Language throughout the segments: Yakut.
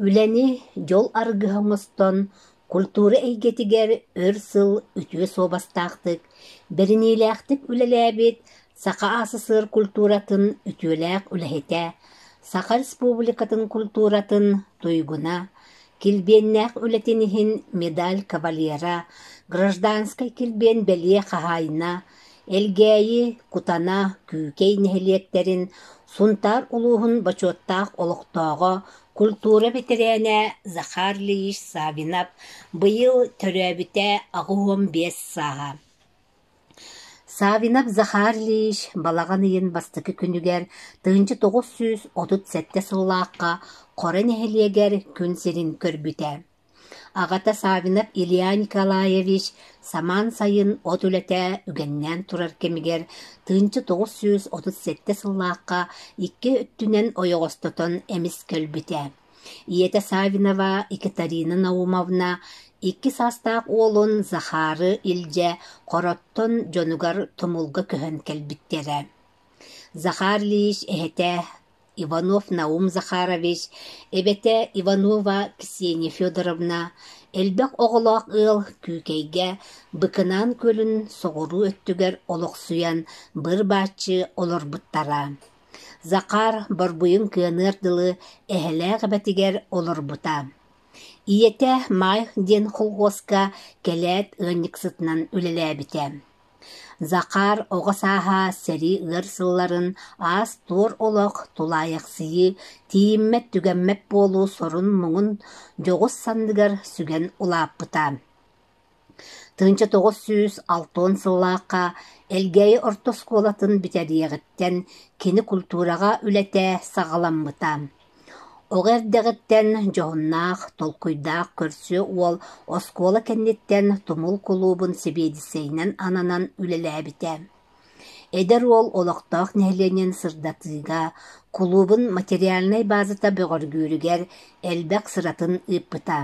Үлэни дьол аргыһа оҥостон, культура эйгэтигэр өр сыл үтүө суобастаахтык, бэриниилээхтик үлэлээбит Саха АССР культуратын үтүөлээх үлэһитэ, Саха Республикатын культуратын туйгуна, килбиэннээх үлэтин иһин медаль кавалера, гражданскай килбиэн бэлиэ хаһаайына, Элгээйи, Кутана, Күүкэй нэһилиэктэрин Сунтаар улууһун бочуоттаах олохтооҕо, культура бэтэрээнэ Захар Ильич Саввинов быйыл төрөөбүтэ 85 сааһа. Саввинов Захар Ильич балаҕан ыйын бастакы күнүгэр 1937 сыллаахха Хоро нэһилиэгэр күн сирин көрбүтэ. Аҕата Саввинов Илья Николаевич самаан сайын от үлэтэ үгэннээн турар кэмигэр 1937 сыллаахха икки өттүнэн ойоҕостотон эмискэ өлбүтэ. Ийэтэ Саввинова Екатерина Наумовна икки саастаах уолун Захары илдьэ Хороттон дьонугар Тумулга көһөн кэлбиттэрэ. Захар Ильич эһэтэ Иванов Наум Захарович, эбэтэ Иванова Ксения Федоровна элбэх оҕолоох ыал Күүкэйгэ Быкынаан күөлүн соҕуруу өттүгэр олохсуйан быр-бааччы олорбуттара. Захар борбуйун кыаныар дылы эһэлээх эбэтигэр олорбута. Ийэтэ Маай диэн холхуоска кэлээт ыанньыксытынан үлэлээбитэ. Захар оҕо сааһа сэрии ыар сылларын аас-туор олох, тулаайахсыйыы, тиийиммэт-түгэммэт буолуу сорун-муҥун дьоҕус санныгар сүгэн улааппыта. 1960 сыллаахха Элгээйи орто оскуолатын бүтэриэҕиттэн кини культураҕа үлэтэ саҕаламмыта. Оҕо эрдэҕиттэн дьоһуннаах, толкуйдаах көрсүө уол оскуола кэнниттэн Тумул кулуубун сэбиэдиссэйинэн ананан үлэлээбитэ. Эдэр уол олохтоох нэһилиэнньэни сырдатыыга, кулуубун материальнай базата бөҕөргүүрүгэр элбэх сыратын ыыппыта.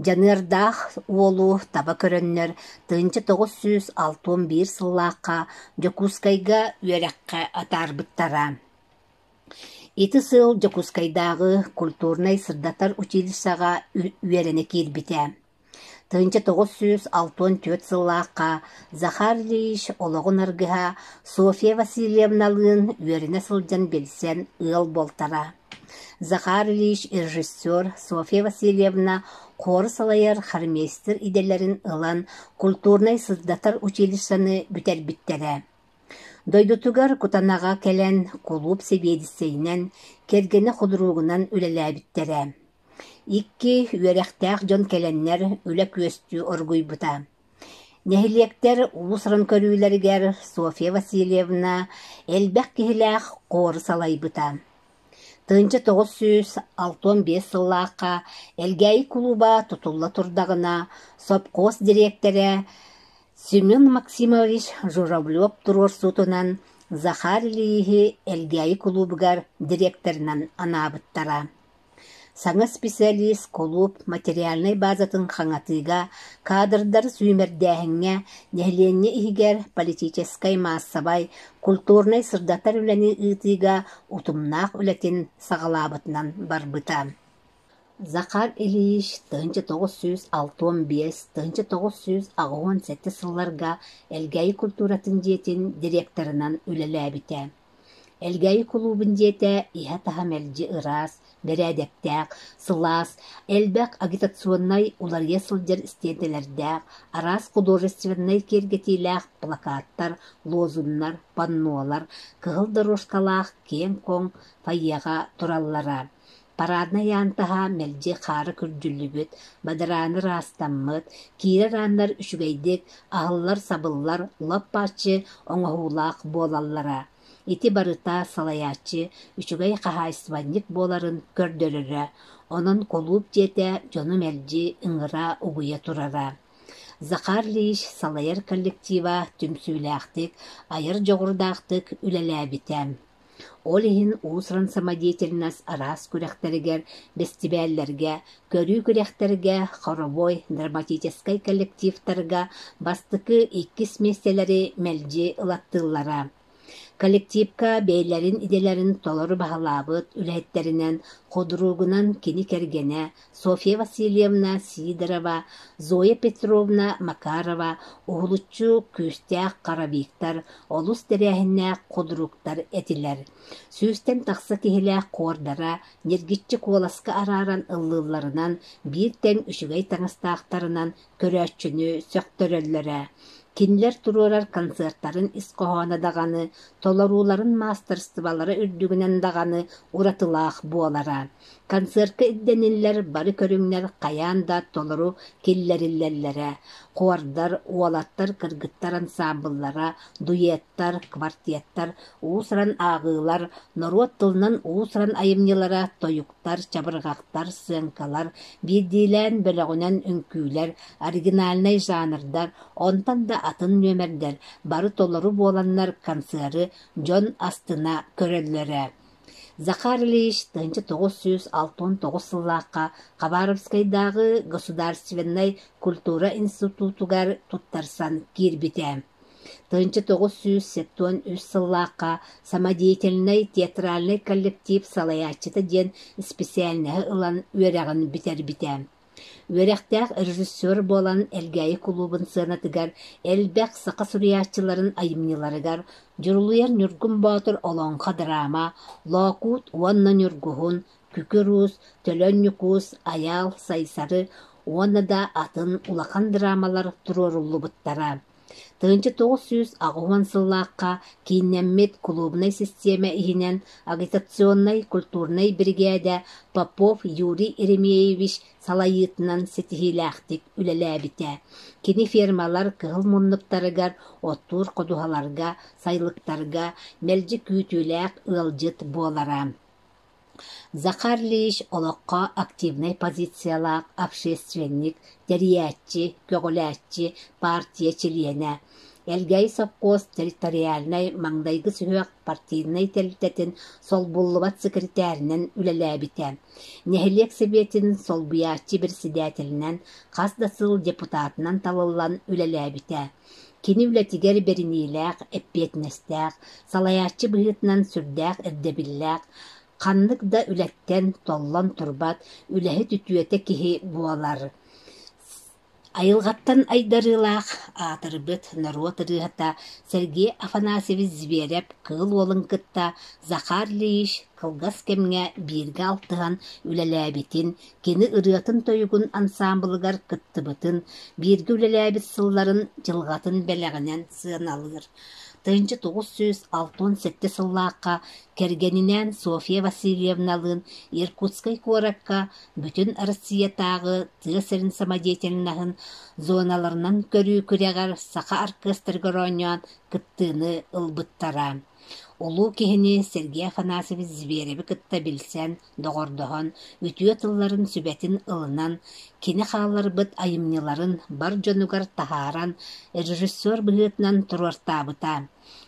Дьаныардаах уолу таба көрөннөр 1961 сыллаахха Дьокуускайга үөрэххэ атаарбыттара. Ити сыл Дьокуускайдааҕы культурнай-сырдатар училищеҕа үөрэнэ киирбитэ. 1964 сыллаахха Захар Ильич олоҕун аргыһа Софья Васильевналыын үөрэнэ сылдьан билсэн ыал буолтара. Захар Ильич режиссер Софья Васильевна хуору салайар хормейстер идэлэрин ылан культурнай-сырдатар училищены бүтэрбиттэрэ. Дойдутугар Кутанаҕа кэлэн кулууп сэбиэдиссэйинэн, кэргэнэ худругунан үлэлээбиттэрэ. Икки үөрэхтээх дьон кэлэннэр үлэ күөстүү оргуйбута. Нэһилиэктэр уус-уран көрүүлэригэр Софья Васильевна элбэх киһилээх хуору салайбыта. 1965 сыллаахха Элгээйи кулууба тутулла турдаҕына, сопхуос дириэктэрэ Семен Максимович Журавлев туруорсуутунан Захар Ильиһи Элгээйи кулуубугар директорынан анаабыттара. Саҥа специалист кулууп материальнай базатын хаҥатыыга, кадрдары сүүмэрдээһиҥҥэ, нэһилиэнньэ иһигэр политическай-маассабай, культурнай-сырдатар үлэни ыытыыга утумнаах үлэтин саҕалаабытынан барбыта. Захар Ильич 1965 1987 сылларга Элгээйи культуратын дьиэтин директорынан үлэлээбитэ. Элгээйи кулуубун дьиэтэ иһэ-таһа мэлдьи ыраас, бэрээдэктээх, сылаас, элбэх агитационнай уларыйа сылдьар истиэндэлэрдээх, араас художественнай киэргэтиилээх плакаттар, лозуннар, паннолар, кыһыл дорожкалаах киэҥ-куоҥ фойеҕа тураллара. Параднай аан таһа мэлдьи хаара күрдьүллүбүт, бадарааны ыраастаммыт, киирэр ааннар үчүгэйдик аһыллар-сабыллар лоп-бааччы оҥоһуулаах буолаллара. Ити барыта салайааччы үчүгэй хаһаайыстыбанньык буоларын көрдөрөрө, онон кулууп дьиэтэ дьону мэлдьи ыҥыра-угуйа турара. Захар Ильич салайар коллектива түмсүүлээхтик, айар дьоҕурдаахтык үлэлээбитэ. Ол иһин уус-уран самодеятельность араас күрэхтэригэр, бэстибээллэргэ, көрүү күрэхтэргэ, хоровой, драматическай коллективтарга бастакы, иккис миэстэлэри мэлдьи ылаттыыллара. Коллективка бэйэлэрин идэлэрин толору баһылаабыт үлэһиттэринэн худругунан кини кэргэнэ Софья Васильевна Сидорова, Зоя Петровна Макарова уһулуччу күүстээх хоровиктар, олус тэрээһиннээх худруктар этилэр. Сүүстэн тахса киһилээх хуордара ньиргиччи куоласка арааран ыллыылларынан, биир тэҥ үчүгэй таҥастаахтарынан көрөөччүнү сөхтөрөллөрө. Кинилэр туруорар концертарын ис хоһооно даҕаны, толорууларын маастарыстыбалара үрдүгүнэн даҕаны уратылаах буолара. Концертка ирдэниллэр бары көрүҥнэр хайаан да толору киллэриллэллэрэ: хуордар, уолаттар, кыргыттар ансаамбыллара, дуэттар, квартеттар, уус-уран ааҕыылар, норуот тылынан уус-уран айымньылара, тойуктар, чабырҕахтар, сыаҥкалар, биирдиилээн бөлөҕүнэн үҥкүүлэр, оригинальнай жанрдар, онтон да атын нүөмэрдэр бары толору буоланнар концеры дьон астына көрөллөрө. Захар Ильич 1969 сыллаахха Хабаровскайдааҕы государственнай культура институтугар туттарсан киирбитэ. 1973 сыллаахха самодеятельнай театральнай коллектив салайааччыта диэн специальноһы ылан үөрэҕин бүтэрбитэ. Үөрэхтээх режиссер буолан Элгээйи кулуубун сыанатыгар элбэх саха суруйааччыларын айымньыларыгар Дьурулуйар Ньургун Боотур олоҥхо-драма, Лоокуут уонна Ньургуһун, Күкүр Уус, Төлөн Ньукуус, Айаал, Сайсары уонна да атын улахан драмалар туруоруллубуттара. 1980 сыллаахха кииннэммит кулуубунай систиэмэ иһинэн агитационнай-культурнай биригээдэ Попов Юрий Еремеевич салайыытынан ситиһиилээхтик үлэлээбитэ. Кини фермалар кыһыл муннуктарыгар, оттуур ходуһаларга, сайылыктарга мэлдьи күүтүүлээх ыалдьыт буолара. Захар Ильич олоххо активнай позициялаах общественник, тэрийээччи, көҕүлээччи, партия чилиэнэ. Элгээйи сопхуос территориальнай маҥнайгы сүһүөх партийнай тэрилтэтин солбуллубат секретарынан үлэлээбитэ. Нэһилиэк сэбиэтин солбуйааччы председателинэн, хас да сыл депутатынан талыллан үлэлээбитэ. Кини үлэтигэр бэриниилээх, эппиэтинэстээх, салайааччы быһыытынан сүрдээх ирдэбиллээх, ханнык да үлэттэн толлон турбат үлэһит үтүөтэ киһи буолар. Айылҕаттан айдарыылаах, аатырбыт норуот ырыаһыта Сергей Афанасьевич Зверев Кыыл Уолун кытта Захар Ильич кылгас кэмҥэ бииргэ алтыһан үлэлээбитин, кини ырыатын-тойугун ансаамбылыгар кыттыбытын, бииргэ үлэлээбит сылларын дьылҕатын бэлэҕинэн сыаналыыр. 1967 сыллаахха кэргэнинээн Софья Васильевналыын Иркутскай куоракка Бүтүн Россиятааҕы тыа сирин самодеятельноһын зоналарынан көрүү күрэҕэр саха оркестрыгар оонньоон кыттыыны ылбыттара. Улуу киһини Сергей Афанасьевич Звереви кытта билсэн, доҕордоһон, үтүө тылларын сүбэтин ылынан, кини хаалларбыт айымньыларын бар дьонугар таһааран, режиссер быһыытынан туруортаабыта.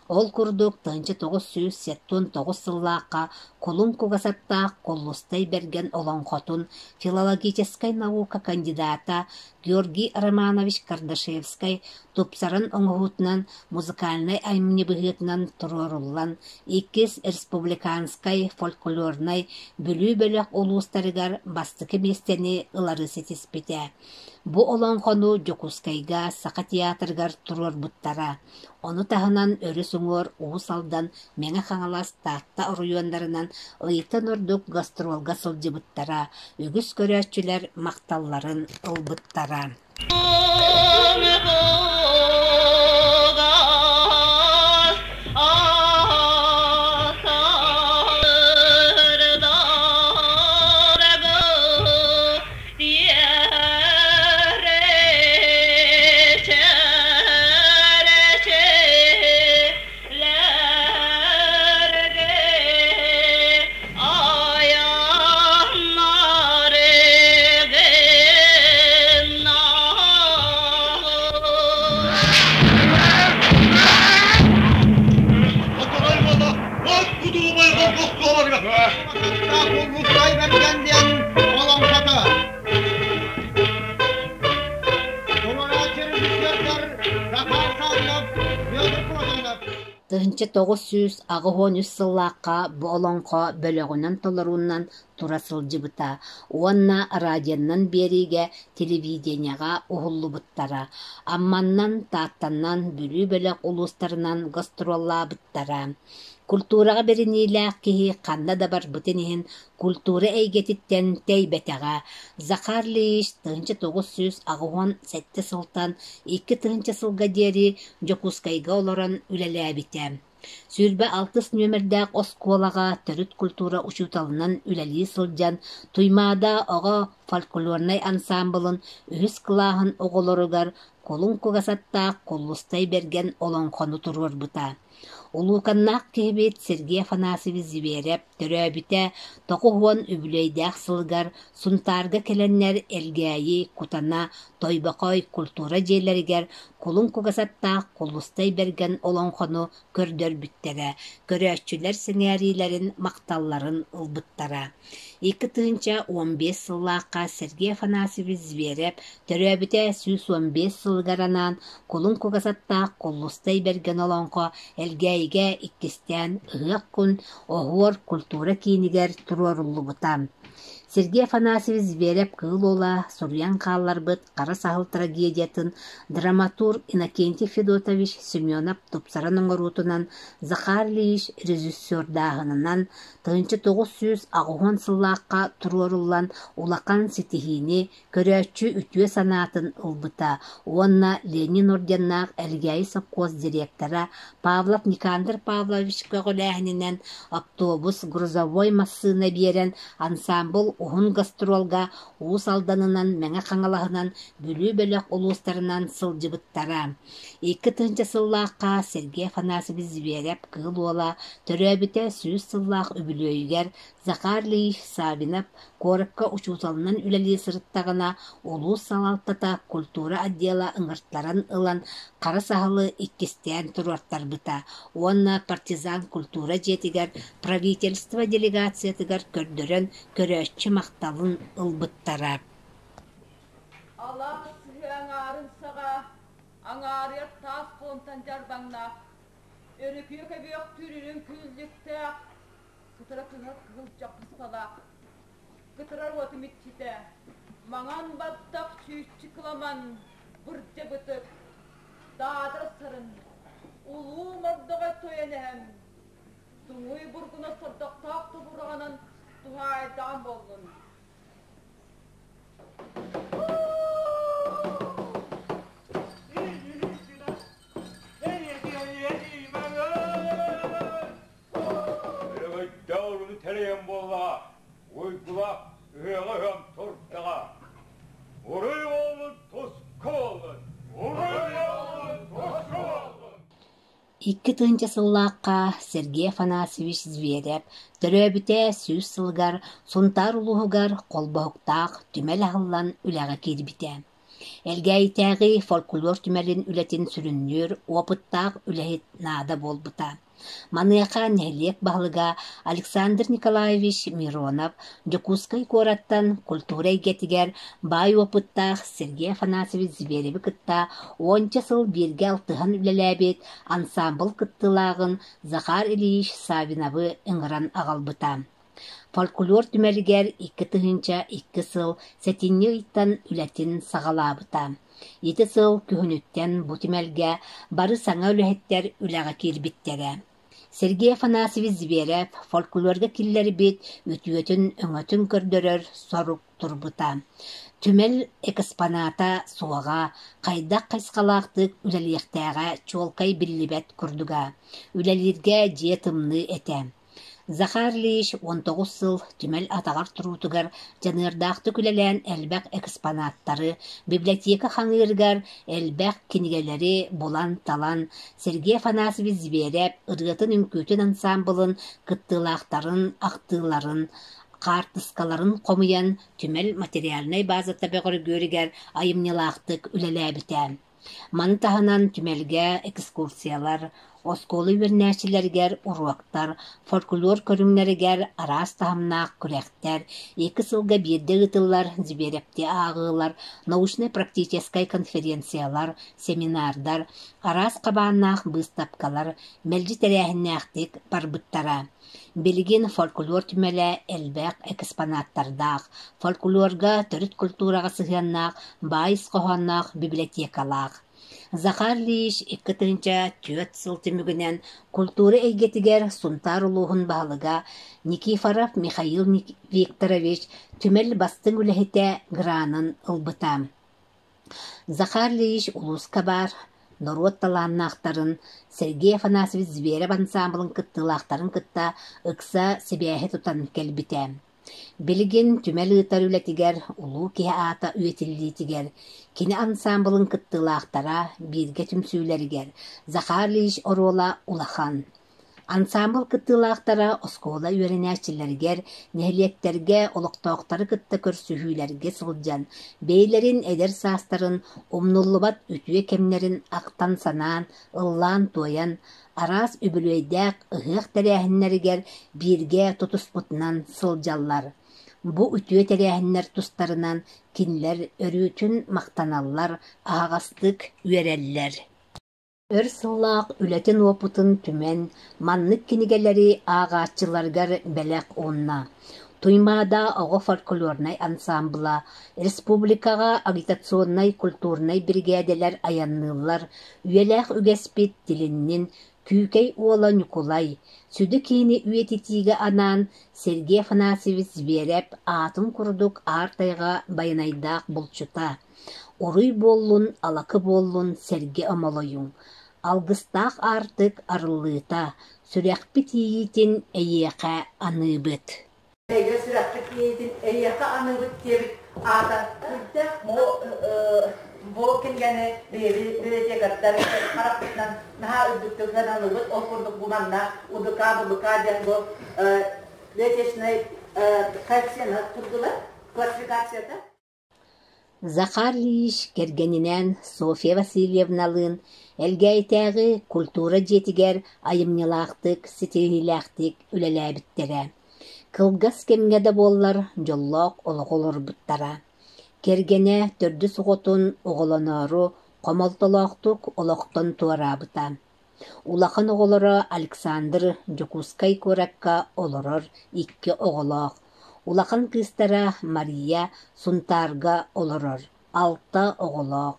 Ол курдук 1979 сыллаахха Кулун кугас аттаах Куллустай Бэргэн олоҥхотун филологическай наука кандидата Георгий Романович Кардашевскай тупсаран оҥоһуутунан музыкальнай айымньы быһыытынан туруоруллан, иккис республиканскай фольклорнай Бүлүү бөлөх улуустарыгар бастакы миэстэни ылары ситиспитэ. Бу олоҥхону Дьокуускайга Саха театрыгар туруорбуттара. Ону таһынан өрүс уҥуор Уус Алдан, Мэҥэ Хаҥалас, Таатта оройуоннарынан ыйтан ордук гастролга сылдьыбыттара, үгүс көрөөччүлэр махталларын ылбыттара. 1983 сыллаахха бу олоҥхо бөлөҕүнэн толоруунан тура сылдьыбыта уонна радионан биэриигэ телевидениеҕа уһуллубуттара, Амманнан, Тааттанан, Бүлүү бөлөх улуустарынан гастроллаабыттара. Культураҕа бэриниилээх киһи ханна да барбытын иһин культура эйгэтиттэн тэйбэтэҕэ. Захар Ильич 1987 сылтан 2000 сылга диэри Дьокуускайга олорон үлэлээбитэ. 26 нүөмэрдээх оскуолаҕа төрүт культура учууталынан үлэлии сылдьан Туймаада оҕо фольклорнай ансаамбылын үһүс кылааһын оҕолоругар Кулун кугас аттаах Куллустай Бэргэн олоҥхону туруорбута. Улууканнаах киһибит Сергей Афанасьевич Зверев төрөөбүтэ 90 үбүлүөйдээх сылыгар Сунтаарга кэлэннэр Элгээйи, Кутана, Тойбохой культура дьиэлэригэр Кулун кугас аттаах Куллустай Бэргэн олоҥхону көрдөрбүттэрэ, көрөөччүлэр сэҥээриилэрин, махталларын ылбыттара. 2015 сыллаахха Сергей Афанасьевич Зверев төрөөбүтэ 115 сылыгар анаан Кулун кугас аттаах Куллустай Бэргэн олоҥхо Элгээйигэ иккистээн ыһыах күн Оһуор культура киинигэр туруоруллубута. Сергей Афанасьевич Зверев-Кыыл Уола суруйан хаалларбыт Хара саһыл трагедиятын драматург Иннокентий Федотович Семенов тупсаран оҥоруутунан Захар Ильич режиссердааһынынан 1980 сыллаахха туруоруллан улахан ситиһиини, көрөөччү үтүө санаатын ылбыта уонна Ленин орденнаах Элгээйи сопхуос директора Павлов Никандр Павлович көҕүлээһининэн автобус, грузовой массыына биэрэн ансаамбыл уһун гастролга Уус Алданынан, Мэҥэ Хаҥалаһынан, Бүлүү бөлөх улуустарынан сылдьыбыттара. 2000 сыллаахха Сергей Афанасьевич Зверев-Кыыл Уола төрөөбүтэ 100 сыллаах үбүлүөйүгэр Захар Ильич Саввинов куоракка учууталынан үлэлии сырыттаҕына улуус салалтата культура отдела ыҥыртаран ылан хара саһылы иккистээн туруортарбыта уонна партизан культура дьиэтигэр правительство делегациятыгар көрдөрөн көрөөччү махталын ылбыттара. Алаас сыһыы аҥаарын саҕа аҥаарыйар таас холумтан дьарбаҥнаах, өрүкүйэ көбүөхтүүр үрүҥ күүллүктээх, кытара кыһыл кыһыл чаппыспалаах, кытарар уотум иччитэ, маҥан баттах чүүччү кыламан, бырдьа бытык, даадара сарын, улуу мордоҕой тойон эһэм, туҥуй бургуна сордохтоох тобураҕынан туһаайдаан буоллун. Өрөгөйдөөх тэрийэн буоллаҕа, уйгулаах ыһыаҕа ыһыам турдаҕа. Уруй буоллун, туску буоллун! Уруй буоллун, туску буоллун! 2000 сыллаахха Сергей Афанасьевич Зверев төрөөбүтэ 100 сылыгар Сунтаар улууһугар холбоһуктаах түмэл аһыллан үлэҕэ киирбитэ. Элгээйитээҕи фольклор түмэлин үлэтин сүрүннүүр опыттаах үлэһит наада буолбута. Маныаха нэһилиэк баһылыга Александр Николаевич Миронов Дьокуускай куораттан культура эйгэтигэр баай опыттаах Сергей Афанасьевич Звереви кытта уонча сыл бииргэ алтыһан үлэлээбит ансаамбыл кыттыылааҕын Захар Ильич Саввиновы ыҥыран аҕалбыта. Фольклор түмэлигэр 2002 сыл сэтинньи ыйтан үлэтин саҕалаабыта. Ити сыл күһүнүттэн бу түмэлгэ бары саҥа үлэһиттэр үлэҕэ киирбиттэрэ. Сергей Афанасьевич Зверев фольклорга киллэрбит үтүөтүн-өҥөтүн көрдөрөр сорук турбута. Түмэл экспоната суоҕа, хайдах хайысхалаахтык үлэлиэхтээҕэ чуолкай биллибэт курдуга. Үлэлииргэ дьиэ тымныы этэ. Захар Ильич 19 сыл түмэл атаҕар туруутугар дьаныардаахтык үлэлээн элбэх экспонаттары, библиотека хаҥыырыгар элбэх кинигэлэри булан-талан, Сергей Афанасьевич Зверев ырыатын-үҥкүүтүн ансаамбылын кыттыылаахтарын ахтыыларын, хаартыскаларын хомуйан түмэл материальнай базата бөҕөргүүрүгэр айымньылаахтык үлэлээбитэ. Маны таһынан түмэлгэ экскурсиялар, Оскуола үөрэнээччилэригэр уруоктар, фольклор көрүҥнэригэр араас таһымнаах күрэхтэр, икки сылга биирдэ ыытыллар Зверевти ааҕыылар, научнай-практическай конференциялар, семинардар, араас хабааннаах быыстапкалар мэлдьи тэрээһиннээхтик барбыттара. Билигин фольклор түмэлэ элбэх экспонаттардаах, фольклорга, төрүт культураҕа сыһыаннаах баай ис хоһоонноох библиотекалаах. Захар Ильич 2004 сыл түмүгүнэн культура эйгэтигэр Сунтаар улууһун баһылыга Никифоров Михаил Викторович түмэл бастыҥ үлэһитэ гранын ылбыта. Захар Ильич улууска баар норуот талааннаахтарын Сергей Афанасьевич Зверев ансаамбылын кыттыылаахтарын кытта ыкса сибээһи тутан кэлбитэ. Билигин түмэл ыытар үлэтигэр улуу киһи аата үйэтиллиитигэр, кини ансаамбылын кыттыылаахтара бииргэ түмсүүлэригэр Захар Ильич оруола улахан. Ансаамбыл кыттыылаахтара оскуола үөрэнээччилэригэр, нэһилиэктэргэ олохтоохтору кытта көрсүһүүлэргэ сылдьан, бэйэлэрин эдэр саастарын, умнуллубат үтүө кэмнэрин ахтан-санаан, ыллаан-туойан, араас үбүлүөйдээх ыһыах тэрээһиннэригэр бииргэ тутуспутунан сылдьаллар. Бу үтүө тэрээһиннэр тустарынан кинилэр өрүүтүн махтаналлар, аһаҕастык үөрэллэр. Өр сыллаах үлэтин уопутун түмэн, маннык кинигэлэри ааҕааччыларыгар бэлэх уунна. Туймаада оҕо фольклорнай ансаамбыла, республикаҕа агитационнай-культурнай биригээдэлэр айанныыллар, үйэлээх үгэспит тилиннин Күүкэй уола Ньукулай, сүдү киһини үйэтитиигэ анаан Сергей Афанасьевич Зверев аатын курдук аар тайҕа байанайдаах булчута, Уруй буоллун, алакы буоллун сэргэ омолойуҥ, алгыстаах аартык арыллыыта, сүрэхпит иэйиитин эйиэхэ аныыбыт. Эйгэ сүрэхпит иэйиитин эйиэхэ аныыбыт диэбит аата үрдээх бу бу кинигэни биһиги библиотекардар харахпытынан наһаа үрдүктүк сыаналыыбыт. Ол курдук бу манна УДК, ББК диэн бу библиотечнай коэффициена турдулар, классификацията. Захар Ильич кэргэнинээн Софья Васильевналыын Элгээйитээҕи культура дьиэтигэр айымньылаахтык, ситиһиилээхтик үлэлээбиттэрэ. Кылгас кэмҥэ да буоллар дьоллоох олоҕу олорбуттара. Кэргэнэ төрдүс оҕотун оҕолоноору хомолтолоохтук олохтон туораабыта. Улахан оҕолоро Александр Дьокуускай куоракка олорор икки оҕолоох, улахан кыыстара Мария Сунтаарга олорор, алта оҕолоох,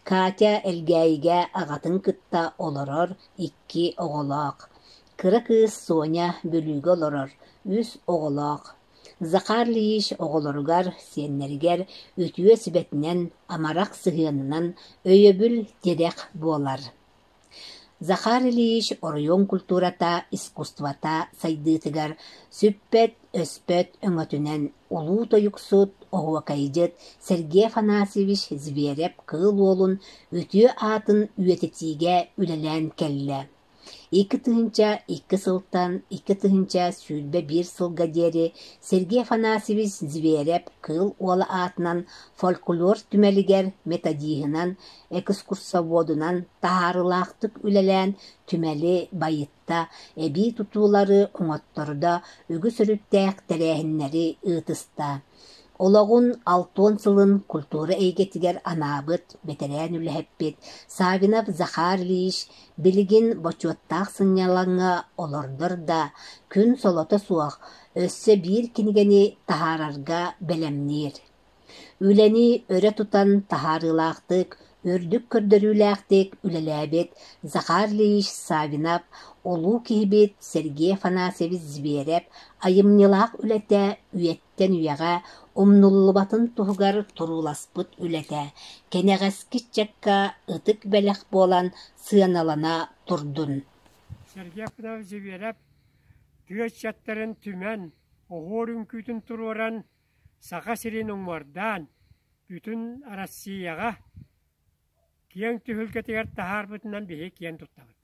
Катя Элгээйигэ аҕатын кытта олорор икки оҕолоох, кыра кыыс Соня Бүлүүгэ олорор, үс оҕолоох. Захар Ильич оҕолоругар, сиэннэригэр үтүө сүбэтинэн, амарах сыһыанынан өйөбүл, тирэх буолар. Захар Ильич оройуон культурата, искусствота сайдыытыгар сүппэт-өспөт өҥөтүнэн улуу тойуксут, оһуокайдьыт Сергей Афанасьевич Зверев-Кыыл Уолун үтүө аатын үйэтитиигэ үлэлээн кэллэ. 2002 сылтан 2021 сылга диэри Сергей Афанасьевич Зверев-Кыыл Уола аатынан фольклор түмэлигэр методиһынан, экскурсоводунан таһаарыылаахтык үлэлээн түмэли байытта, эбии тутуулары оҥоттордо, үгүс өрүттээх тэрээһиннэри ыытыста. Олоҕун алтыан сылын культура эйгэтигэр анаабыт бэтэрээн үлэһиппит Саввинов Захар Ильич билигин бочуоттаах сынньалаҥҥа олордор да, күн солото суох, өссө биир кинигэни таһаарарга бэлэмниир. Үлэни өрө тутан таһаарыылаахтык, үрдүк көрдөрүүлээхтик үлэлээбит Захар Ильич Саввинов улуу киһибит Сергей Афанасьевич Зверев айымньылаах үлэтэ үйэттэн үйэҕэ умнуллубатын туһугар турууласпыт үлэтэ кэнэҕэски ыччакка ытык бэлэх буолан сыаналана турдун. Сергей Афанасьевич Зверев тыа ыччаттарын түмэн, оһуор үҥкүүтүн туруоран Саха сирин уҥуордаан, бүтүн Россияҕа киэҥ түһүлгэтигэр таһаарбытынан биһиги киэн туттабыт.